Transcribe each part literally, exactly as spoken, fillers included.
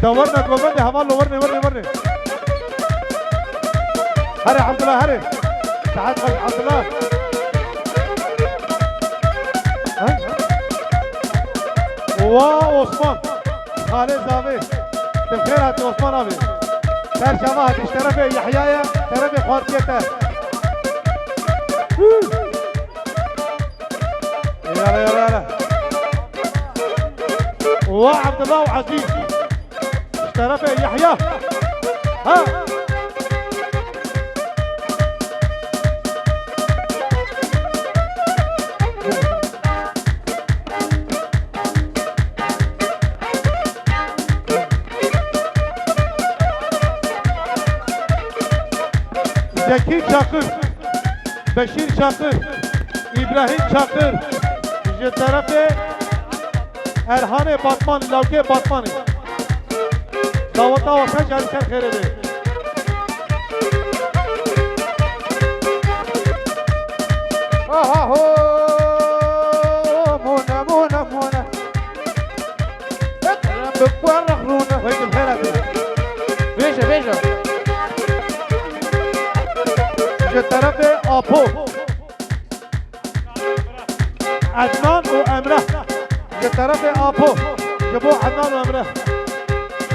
Werine, govendê hevalno, werine, werine, werine. Here Abdullah, here. Saet xweş Abdullah. Ha? Wa Osman. Xalê Zavê. Te xêr hatî Osman abi. Ser şeva hatî ji terefê Yehyayê, terefê Xwatiyê te. Hû. Yala, yala, yala. Wa Abdullah û Aziz. Ji terefê Yehya. Ha. Zekî Çakır, Beşîr Çakır, Îbrahîm Çakır, ji terefê Erhanê Batman, Lawkê Batmanê. Daweta we ser carî ser xêrê be. Aha ho! Mûne, mûne, mûne. Bi ku rexrûne. Wekî xêr hatî. Bêje, bêje. Ji terefê Apo. Ednan û Emre. Ji terefê Apo. Ji bo Ednan û Emre.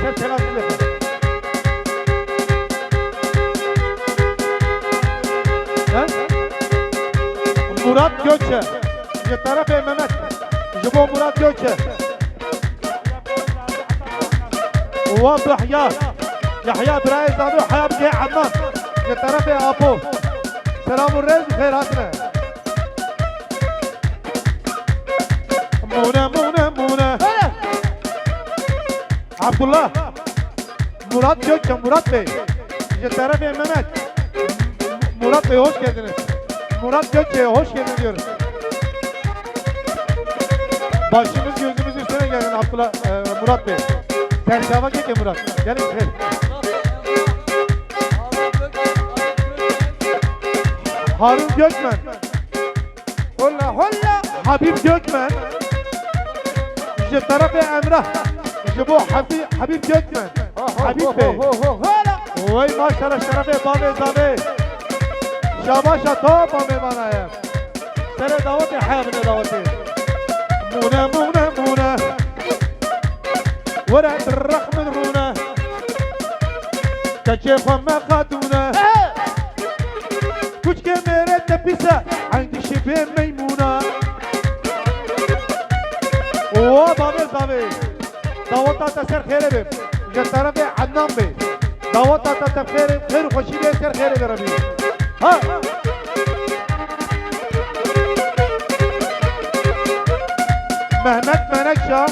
Ser kelam bide. He? Murat Gökçe. Ji terefê Mehmet. Ji bo Murat Gökçe. Wa Yahya. Yahya birayê Zavê û Haya bigihê Ednan. Ji terefê Apo. Selam û rêz û xêr hatine. Mûne, mûne, mûne. Hele. Abdullah. Murat Gökçe, Murat Bey. Ji terefê Mehmet. Murat Bey, hoş geldiniz. Murat Gökçe'ye hoş geldin diyoruz. Başımız gözümüz üstüne gelsin Abdullah, e, Murat Bey. Tersava keke Murat. Gelin, gelin. Harun Gökmen. Holla, holla. Habib Gökmen. Ji terefê Emrah. Ji bo Habib, Habib Gökmen. Ho, ho, Habib ho, Bey. Ho, ho, ho, hola. Wey maşallah, şerefê bavê zavê. Şabaşa to bavê vana ye. Serê dawetê, heya bine dawetê. Mûne, mûne, mûne. Were rex min rûne. Keçê xwe me qatûne. Kuçkê mêrê te pîse, eyn dişî bê meymûna. Wa bavê zavê. Daweta te ser xêrê be. Ji terefê Ednan be. Daweta te te xêrê, xêr û xweşî bê ser xêrê be rebî. Ha! Mehmet Menekşa,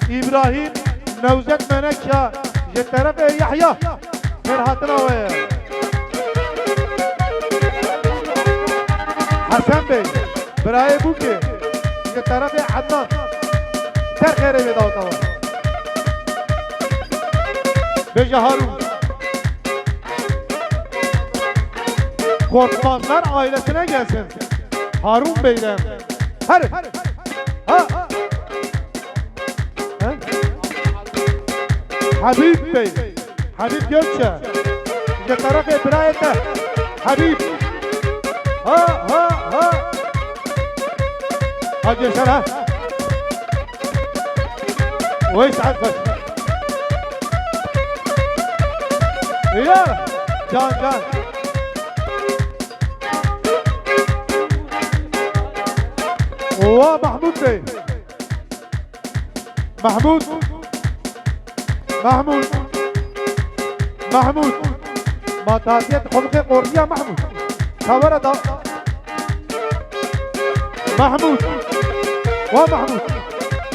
Îbrahîm, Newzet Menekşa, ji terefê Yahya. Xêr hatina we ye. Hesen Bey, birayê Bûkê, ji terefê Ednan. Ser xêrê bê daweta we. Bêje Harun. Korkmazlar ailesine gelsin. Harun Bey'le. Hadi. Ha. He? Habib Bey, Habib Gökçe, ji terefê birayê te, Habib. Ha, ha, ha. Ha, Gökçe, ha. Wey saet xweş. Ya, can, can. Owa Mahmud Bey. Mahmud. Mahmud. Mahmud. Ma tatiyet xulqê qordiya Mahmud. Tawara da. Mahmud. Wa Mahmud.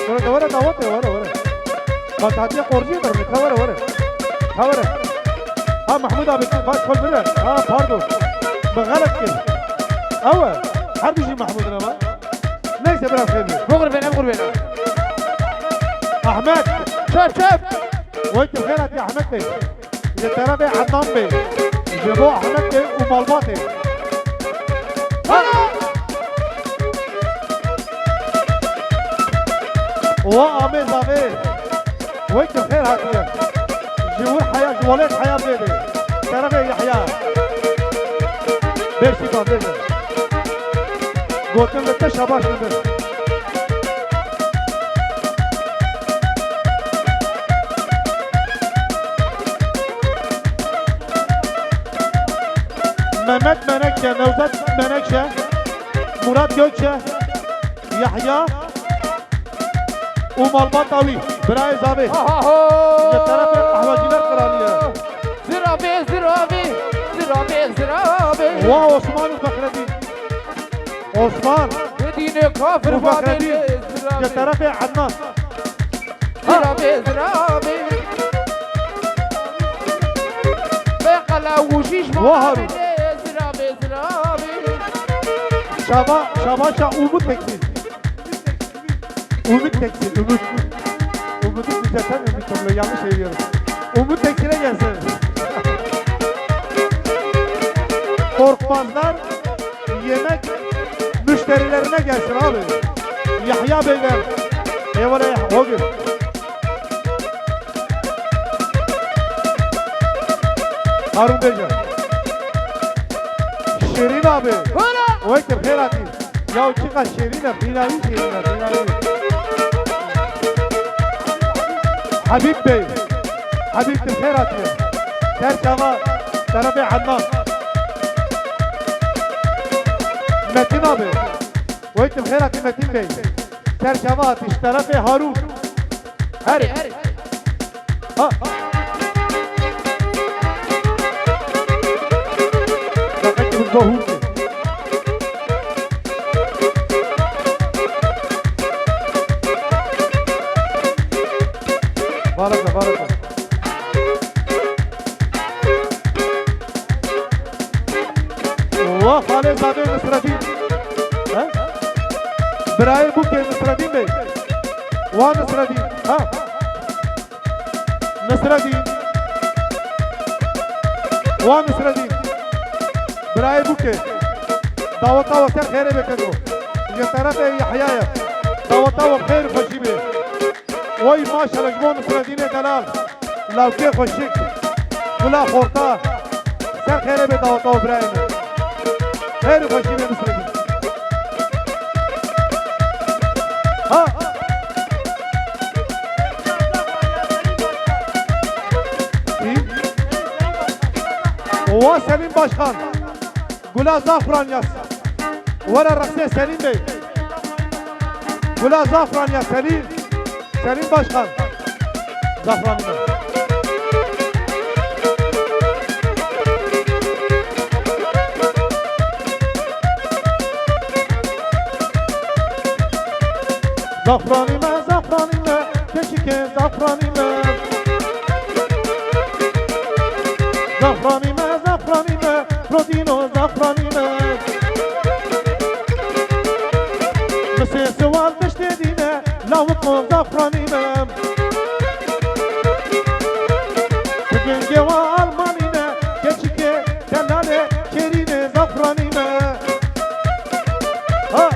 Were da, were dawetê, were, were. Ma tatiyet qordiya berme, tawara, were. Tawara. Ha Mahmud abi, baş kol bire. Ha pardon. Bi xelet kir. Ewe. Her dişi Mahmud'un ama. Neyse, biraz xêr be. Bixurbêne, bixurbêne. Ahmet. Çöp, çöp. Wey tu xêr hatî Ahmet Bey. Ji terefê Ednan Bey. Ji bo Ahmet Bey û malbatê. Ha! Wa amê zavê. Wek bi xêr hatiye. Ji wir heya, ji welêt heya bêdê. Terefê Yehya. Bêşî ba bêje. Gotin li te şabaş li bin. Mehmet Menekşe, Nevzat Menekşe, Murat Gökçe, Yahya û malbata wî, birayê Zavê. Ahaho! Ji terefê Qehwecîler Kraliyê. Zirabê, zirabê, zirabê, zirabê. Wa Osman û Fexredîn. Osman. Bidîne kafir û Fexredîn. Ji terefê Ednan. Zirabê, zirabê. Be qela û şîş Wa Harun. Zirabê, zirabê. Şaba, şabaşa Umut Teksîr. Umut Teksîr, Umut. Umut'u düzeltemiyorum bir türlü, yanlış söylüyorum. Umut Teksir'e gelsin. Korkmazlar yemek müşterilerine gelsin abi. Yahya Beyler. Eyvallah Yahya. O gün. Harun Beyler. Şirin abi. Buyurun. Wekil Xeyrati. Ya çiqa şêrîn e, bînayî şêrîn e, bînayî. Habîb Bey, Habîb tu xêr hatiye. Ser çava, terefê Ednan. Metin abi, wê tu xêr hatî Metin Bey. Ser çava hatiş, terefê Harûn. Herê. Herê. Ha. Fakat bu zor. Baraka, baraka. Wa xalê Zadê Nisretîn. He? Birayê Bûkê Nisretîn Bey. Wa Nisretîn. Ha. Nisredîn. Wa Nisredîn. Birayê Bûkê. Daweta we ser xêrê bê keko. Ji terefê Yehya ye. Daweta we xêr û xweşî bê. Wey maşallah ji bo Nisredînê delal. Lawkê xweşik. Gula xorta. Ser xêrê bê daweta we birayê min. Xêr û xweşî bê Nisredîn. Ha. Wa Selîm Başkan. Gula Zafran ya. Were rexsê Selîm Bey. Gula Zafran ya Selîm. Selîm Başkan. Zafranî me. Zafranî me, zafranî me, keçikê zafranî me. Zafranî me, zafranî me, Rodîno zafranî me. Misê siwal tiştê dîne, lawiko zafranî me. Ti gingê wa Almanî ne, keçikê delalê kêrînê zafranî me. Ha!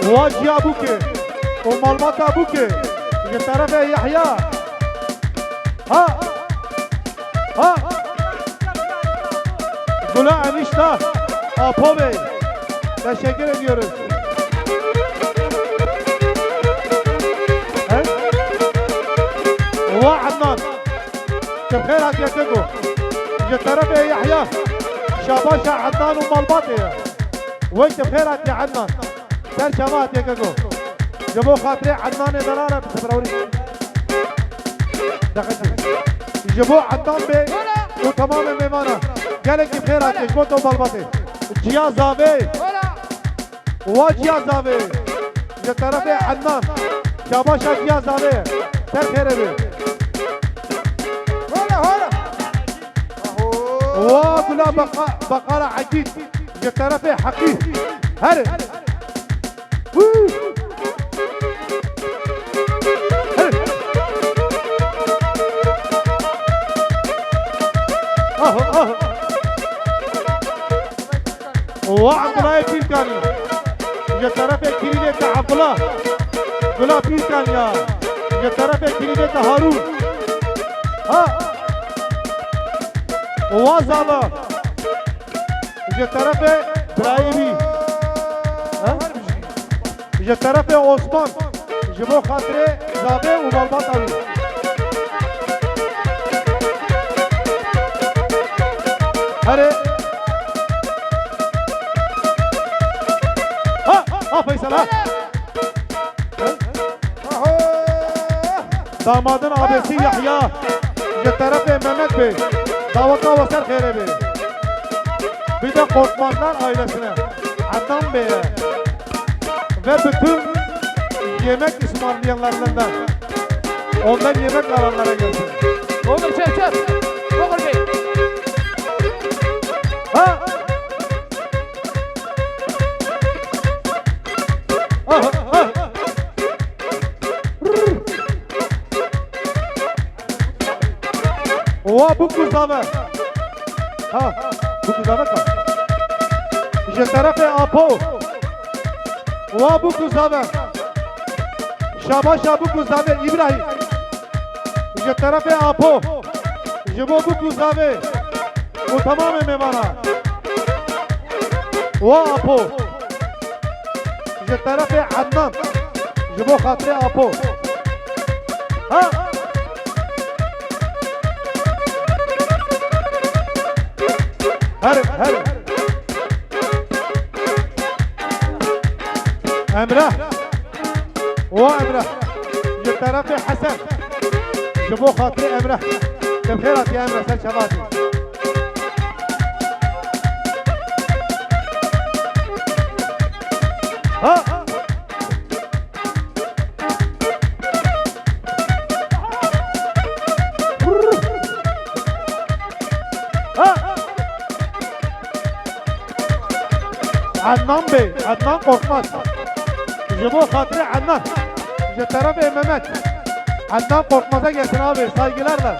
Wa ciya Bûkê û malbata Bûkê ji terefê Yehya. Ha! Ha! Gula enişta, Apo Bey, teşekkür ediyoruz. He? Wa Ednan, tu xêr hatiye keko. Ji terefê Yahya, şabaşa Ednan û malbatê ye. Wey tu xêr hatiye Ednan. Ser çava hatiye keko. Ji bo xatirê Ednanê delal e, bi sebrawrî. Deqe çi? Ji bo Ednan Bey û temamê mêmana. Gelekî xêr hatiye, ji bo to malbatê. Ciya Zavê. Wa Ciya Zavê. Ji terefê Ednan. Şabaşa Ciya Zavê. Ser xêrê bê. Wa Gula Baka-, Bakara Ekîd. Ji terefê Heqî. Here. Woo! Here. Ah, ah. Wa Abdullah Pîrkanî. Ji terefê Kirîlê te Abdullah. Bila Pîrkanya. Ji terefê Kilîdê te Harûn. Ha. Wazala. Ji terefê birayê wî. Ha? Ji terefê Osman. Ji bo xatirê zavê û malbata wî. Herê. Ha, ha Feysel ha. Damadın abisi Yahya. Ji terefê Mehmet Bey. Daveta we ser xêrê be. Bir de Korkmazlar ailesine. Adnan Bey'e. Ve bütün yemek ısmarlayanlarından. Ondan yemek alanlara gelsin. Olur, çek, çek. Olur Bey. Ha! Aha, aha. Wa bu kuzave. Ha, bu kuzave ka. Ji terefê Apo. Wa bu kuzave. Şabaşa bu kuzave İbrahim. Ji terefê Apo. Ji bo bu kuzave. Û tamamê mêvana. Wa Apo. Ji terefê Ednan. Ji bo xatirê Apo. Ha! Herin, herin. Emre. O Emre. Ji terefê Hesen. Ji bo xatirê Emre. Te bi xêr hatiye Emre, ser çava hatî. Ha! Ha! Adnan Bey, Adnan Korkmaz. Ji bo xatirê Adnan. Ji terefê Mehmet. Adnan Korkmaz'a gelsin abi, saygılarla.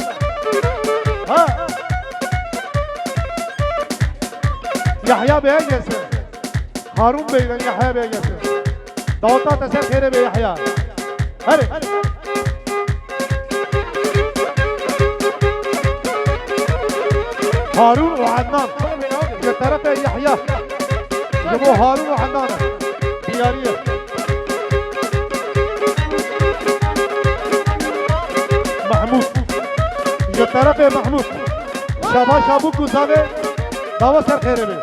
Ha! Yahya Bey'e gelsin. Harun Bey'den Yahya Bey'e gelsin. Daveta te ser xêrê be Yahya. Herê. Harun û Adnan. Ji terefê Yahya. Ji bo Harun û Adnan. Diyariye. Mahmud. Ji terefê Mahmud. Şaba Şabûk û Zavê. Dava ser xêrê be.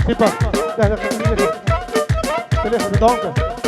Süper. Gel, gel, gel, gel. Gel, gel, danke.